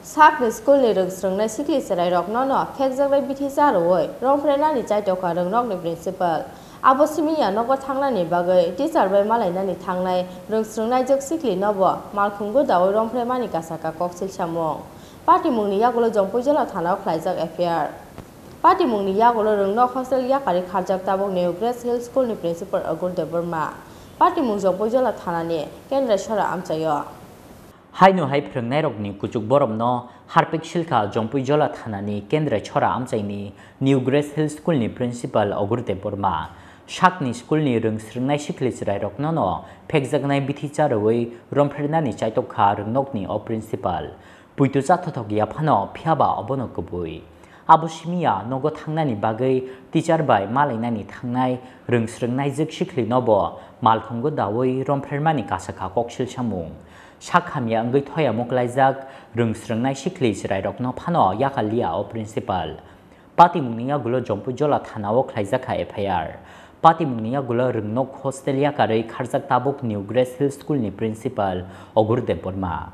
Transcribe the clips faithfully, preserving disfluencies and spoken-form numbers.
Sakni school ni rwngsrwngnai sikli chwrairokno no phekjaknai bithi cha rwui romphrenani chaitokha rwngnokni principal. Abo simi ya nogo thangnani bagwi teacher bai malainani thangnai rwngsrwngnaijwk sikli no bo malkhungo daui romphrenmani kasaka koksil samung. Patimungni yagulo Jompuijola thanao khlaijak F I R. Patimungni yagulo rwngnok hostel yakarwi kharjak tabuk New Grace Hill School ni principal Agur Debbarma. Patimung Jompuijola thanani Kendra Sora amchaio. Haino hai phrwngnairokni kuchuk boromno harpik silkha Jompuijola thanani Kendra Sora amchaini New Grace Hill School ni principal Agur Debbarma. Sakni school ni rwngsrwngnai sikli chwrairokno no phekjaknai bithi cha rwui romphrenani chaitokha rwngnokni o principal. Puitu chathothok ya phano, phiyaba obono kubui. Abo simi ya nogo thangnani bagwi teacher bai malainani thangnai rwngsrwngnaijwk sikli no bo malkhungo daui romphrenmani kasakha koksil samung. Sak hamya wngwi thoya muklaijak rwngsrwngnai sikli chwrairokno phano yakaliya o principal. Patimungni yagulo Jompuijola thanao khlaijakha F I R. Patimungni yagulo rwngnok hostel yakarwi kharjak tabuk New Grace Hill School ni principal Agur Debbarma.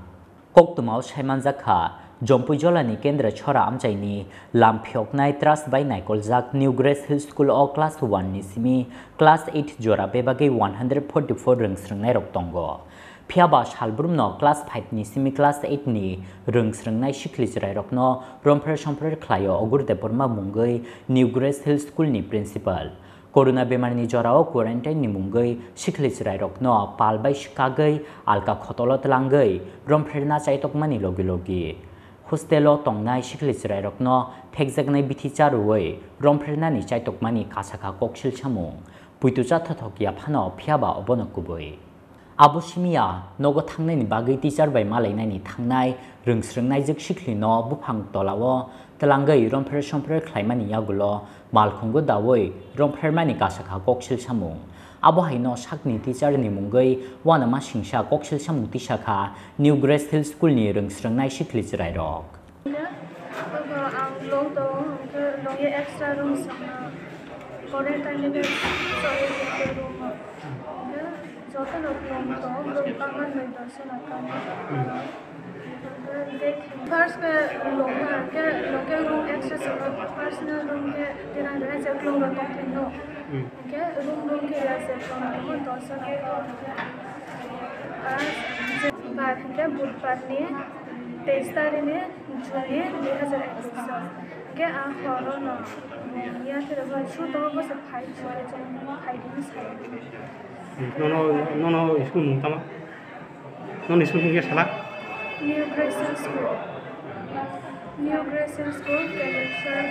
Koktwmao saimanjak kha, Jompuijolani Kendra Sora amchaini lam phiyoknai trust bai naikoljak New Grace Hill School o class one ni simi class eight jora bebagwi one hundred forty four rwngsrwngnairok tongo. Phiyaba salbrumno class five ni simi class eight ni rwngsrwngnai sikli chwrairokno romphrer somphrer khlaio Agur Debbarma mungwi New Grace Hill School ni principal. Corona bemarni jorao quarantine ni mungwi sikli chwrairokno pal bai swkagwi alka khotolo twlangwi romphrer na chaitokmani logi logi hostel o tongnai sikli chwrairokno phekjaknai bithi cha rwui romphrer nani chaitokmani kasakha koksil samung. Puitu chathothok ya phano, phiyaba obono kubui. Abo simi ya nogo thangnani bagwi teacher bai malainani thangnai rwngsrwngnaijwk sikli no buphang tolao twlangwi romphrer somphrer khlaimani yagulo malkhungo daui romphrer mani kasakha koksil samung. Abo haino sakni teacher ni mungwi uanama singsa koksil samung tisakha New Grace Hill School ni rwngsrwngnai sikli chwrairok. Ang long tongo, hwnkhe longya extra room songno quarantine ni choli room o. Hwnkhe joto no long tongo, borok bangma nwi dosa na kamo. Hwnkhe first khe long hwnkhe, hwnkhe room extra songno, personal room khe dirang dirang je long rok tongthai no. Hwnkhe room room khe ya je long tongo, dosa na kamo. Hwnkhe bar hwnkhe budbar ni teis tarik ni June ni dui hazar ekkuish o. Hwnkhe ang horo no, ya khe rwjak su tongo, bo se phai, phai di, phai di, sai. Hmm, nono, nono school mung tama? Nono school mung khe sala? New Grace Hill School. New Grace Hill School, Kendra Sora.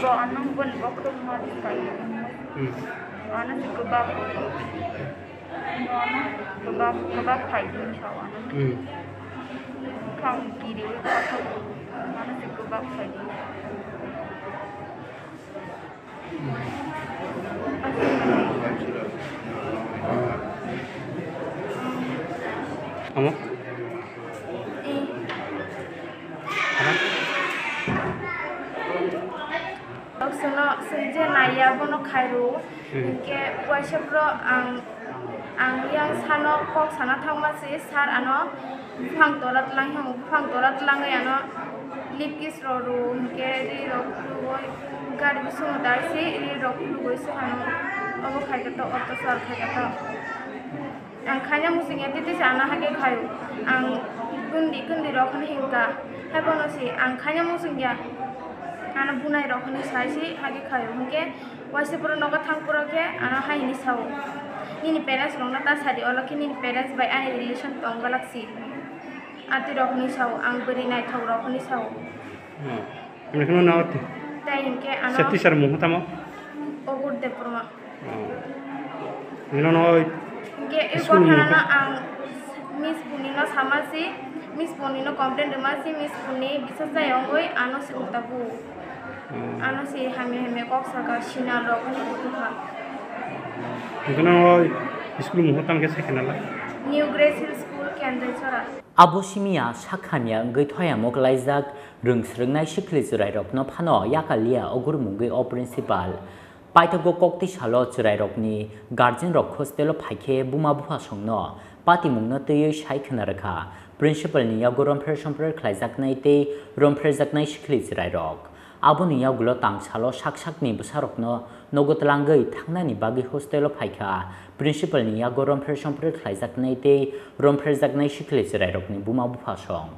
Bo anong bon bokhok ma di kai. Hmm. Ano si kubak. Kwbak, kwbak phaidi sao ano. Hmm. Khang kiri, ano se kwbak phaidi. Amo? Ano? Seno, seno je naiya bono khairu. Hmm. Hwnkhe waisa phuru ang, ang yang sano kok sana thangma se sir ano buphang tora tlang, buphang tora tlangwi ano lip kiss rw rw hwnkhe ri rok phulugwi gari bisingo dai se ri rok phulugwi se ano obo khaikhe to, oto sir khaikhe to. Ang khaina muchungya tei tei se ano hai khe khaio. Ang kundi kundi rok hwnwi himkha. Haiphano se ang khaina muchungya. Ano bunai rok hwnwi sai se hai khe khaio. Hwnkhe waisa phuru nogo thang phuru khe ano hai hwnwi sao. Nini parents rokno ta sadi, olo khe nini parents bai ani relation tong gwlak si. Atwi rok hwnwi sao, ang bwrwi naithok rok hwnwi sao. Hmm. Ano kheno na oti. Tei hwnkhe ano se teacher mung tamo? Ogur Debbarma. Oh. Bino no Hwnkhe e school ni gothanano ang Miss Puni no sama si, Miss Puni no complain rwma si, Miss Puni bisas jaya wngwi ano se ulta bu. Oh. Ano se hamya hamya kok saka, sinal rok hwnwi bukhukha. Hwnkhe no school mung tamo khe se khenala? New Grace Hill School, Kendra Sora. Abo simi ya sak hamya wngwi thoya muklaijak rwngsrwngnai sikli chwrairokno phano yakaliya Ogur mungwi o principal. Paithago koktwi salo chwrairokni guardianrok hostelo phaikhe buma buphasongno patimungno twiwi sai khwna rwkha. Principal ni yago rompher sompher khlaijaknai tei rompherjaknai sikli chwrairok. Aboni yagulo tangsalo sak sakni bwsarokno nogo twlangwi thangnani bagwi hostelo phaikha. Principal ni yago rompher sompher khlaijaknai tei rompherjaknai sikli chwrairokni buma bupha song.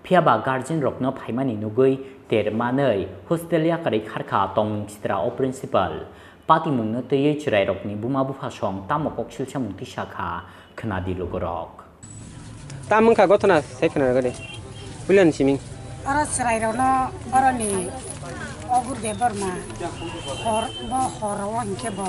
Phiyaba guardian rokno phaimani nugwi ter manwi hostel yakarwi kharkha tongmung sitra o principal. Patimungno twiwi chwrairokni buma bupha song tamo kok silsamung tisa kha khwnadi lugurok. Tamo wngkha gothona sai khwnarwgwi de. Puilani siming. Oro chwrairokno boroni Ogur Debbarma hor bo horo hinkhe bo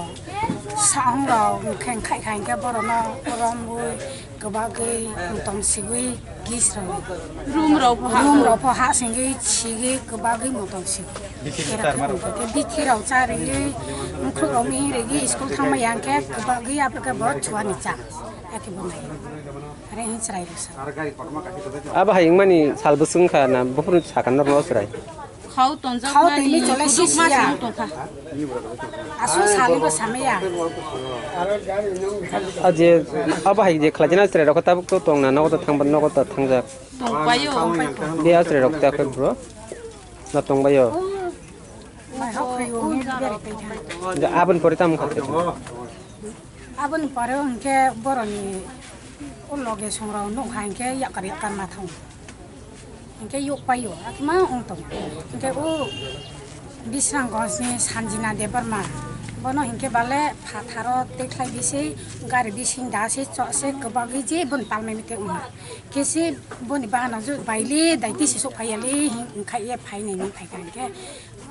saungrok hinkhe khai khai hinkhe borokno romwi kwbagwi tongsigwi. Gisrok. Room rok pho ha. Room rok pho ha singwi sigwi kwbagwi motong si. Bithi rok charwi, mukhuk rok mihi rigi school thangma yang khe kwbagwi abo khe bo chuani cha. Ake bo nai. Are hin chwrai rok sa. Abo hai wngmani sal bwswk wngkha na buphuru sakha norok chwrai. Khau tonjak khau mani twi chole si kuduk ma siya. Tongkha. Asu salibo samaya. Aje abo hai je khlaijana chwrai rok tabuk to tongna nogo to thangba nogo to thangjak. Tongpaio. Tongpaio. Dia chwrai rok ta khe bro. Na tongbaio. Mai hok khayo ni beri pai tha. Ja abon pore tam kha. Aboni pore hinkhe boroni o loge songrok nukha hinkhe yakar yakar ma thango. Hinkhe yokpaio, akima wng tongo. Hinkhe o Bisramganjni Sanjina Debbarma, bono hinkhe bale phatharo tekhlai bisi, gari bising da se chok se kwbagwi je boni palmani tei wngma. Khe se boni bahano je baile daiti se sok phaiya le, hin-, hinkhe ye phainai ni phaikha hinkhe.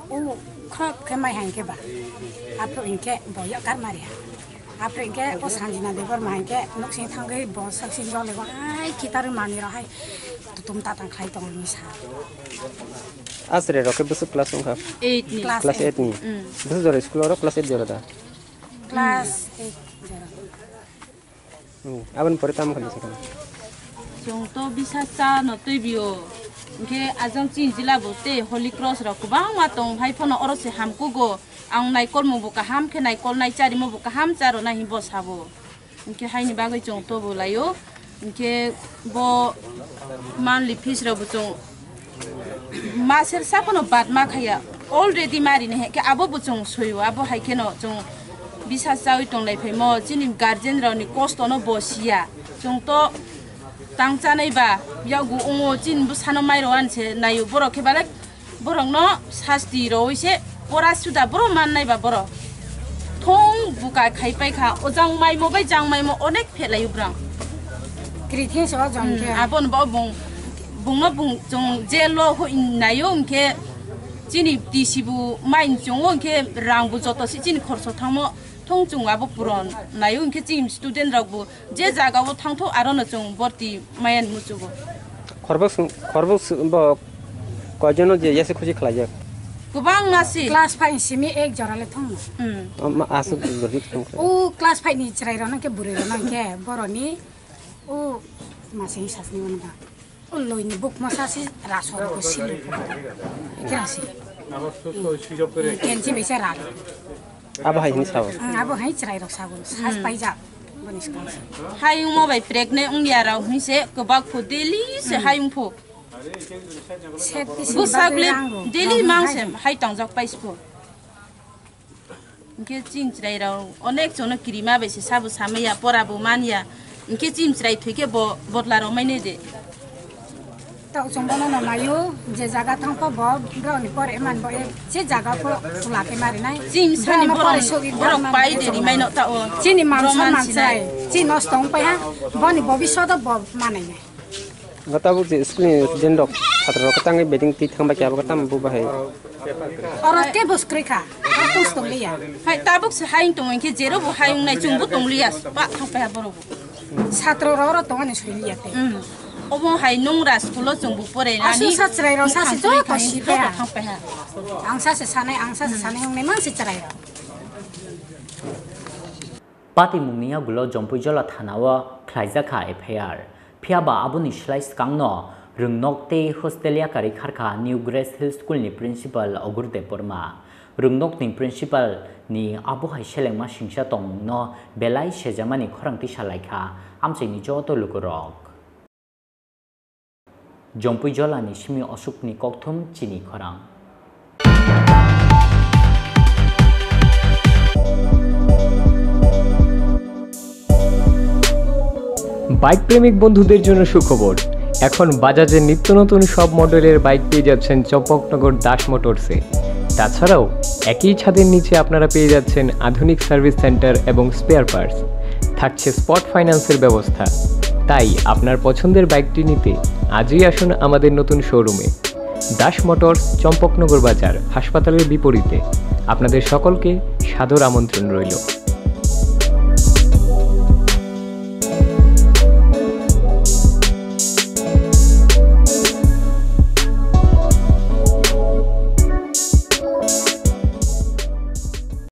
O khorok khe mai hai khe ba. Aphuru hinkhe bo yakar mari ha. Aphuru hinkhe o Sanjina Debbarma hinkhe nuksing thangwi bo saksing jole bo hai khitarwi manwi rok hai tutum tatang khlai tongo hinwi sa. Asre rok khe bwswk class wngkha? Eight ni. Class eight ni. Mm. Bwswk jora school oro class eight jora da? Class eight jora. Hmm, aboni pore tamo khaidi sakha? Chwng to bisa cha no twi bio. Hinkhe ajang chini jila bo tei Holy Cross rok kwbangma tong hai phano oro se hamkugo. Ang naikolmo bo kaham khe naikol nai charimo bo kaham charo nai hinbo sabo. Hinkhe haini bagwi chwng to bo laio. Hinkhe bo monthly fees rok bo chwng Maser saphano bad ma khaya, already mari ne he khe abo bo chwng soyo, abo hai kheno chwng bisa chawi tonglai phaimo, chini guardian rokni kosto no bo siya. Chwng to tang chanai ba, yago ongo chini bwsano mai rw anse naio, borok khe belai borokno sasti rwi se pora suda borok mannai ba borok. Thong buka khai pai kha, o jang maimo bai jang maimo onek phelai ubrang. Kri thing se o jang khe. Hmm, abon bo bung, bungno bung chwng je lo hoi naio hwnkhe chini T C bo mai chwngo hwnkhe rang bo joto se chini khorso thangmo thong chwng abo puron naio hwnkhe chini student rok bo je jaga o thangtho aro no chwng borti maya ni muchugo. Khorbok swng, khorbok swng bo koijono je yase khuji khlaijak? Kwbangma se. Class five simi ek jora le thong. Hmm. O ma aswk jora ni thong. O class five ni chwrai rok nang khe bwrwi rok nang khe boroni o masing sasni mano ba. O loi ni buk masa si raso ko silo. Kira si. Kenji bisa ral. Abo hai hini sao. Ang abo hai chwrai rok sago. Sas paijak. Boni swkang si. Hayung mo bai pregnant wng ya rok hini se kwbak pho daily se hayung pho. Set bisi bwsak bagwi le rang rok. Daily mang se hai tongjak pai si pho. Hinkhe chini chwrai rok onek chwngno kirima bai se sabo samaya, pora bo manya. Hinkhe chini chwrai thwi khe bo bodla rok mai nai de. Tao chwng bono no naio, je jaga thang pho bo, borok ni pore man bo, e, je jaga pho chwla khe ma rinai. Chini sani borok ni borok, pore sogwi borok ma pai de rinai. Rimai no tao. Chini man son man chwrai, chini nosto wng pai ha, boni bobiswt o bo manai nai. Tabuk je school ni student rok, chhatra rok tangwi bedding twi thang bai khe abo khe tamo bo bahai. Oro tei bo swkrwi kha, oro tong tong liya. Hai tabuk se hayung tong hinkhe jero bo hayung nai chwng bo tong liya, pa thang pai ha borok bo. Satro rok oro tong ani soi liya tei. Hmm. Obo hai nung ra school o chwng bo porai nani. Aswk sa chwrai rok sa se joto si pai ha. Thang pai ha. Ang sa se sanai, ang sa se sanai wng nai man se chwrai rok. Patimungni yagulo Jompuijola thana o khlaijak kha F I R. Phiyaba aboni slai swkangno rwngnok tei hostel yakarwi kharkha New Grace Hill School ni principal Ogur Debbarma. Rwngnokni principal ni abo hai selengma singsa tongmungno belai sejamani khorang tisa laikha amchaini joto lukurok. Jompui jolani simi osukni kokthum chini khorang. Bike প্রেমিক বন্ধুদের জন্য সুখবর। এখন বাজাজের নিত্য নতুন সব মডেলের বাইক পেয়ে যাচ্ছেন চম্পকনগর দাস মোটরসে। তাছাড়াও একই ছাদের নিচে আপনারা পেয়ে যাচ্ছেন আধুনিক সার্ভিস সেন্টার এবং স্পেয়ার পার্টস। থাকছে স্পট ফাইন্যান্সের ব্যবস্থা। তাই আপনার পছন্দের বাইকটি নিতে আজই আসুন আমাদের নতুন শোরুমে। দাস মোটরস, চম্পকনগর বাজার, হাসপাতালের বিপরীতে। আপনাদের সকলকে সাদর আমন্ত্রণ রইল।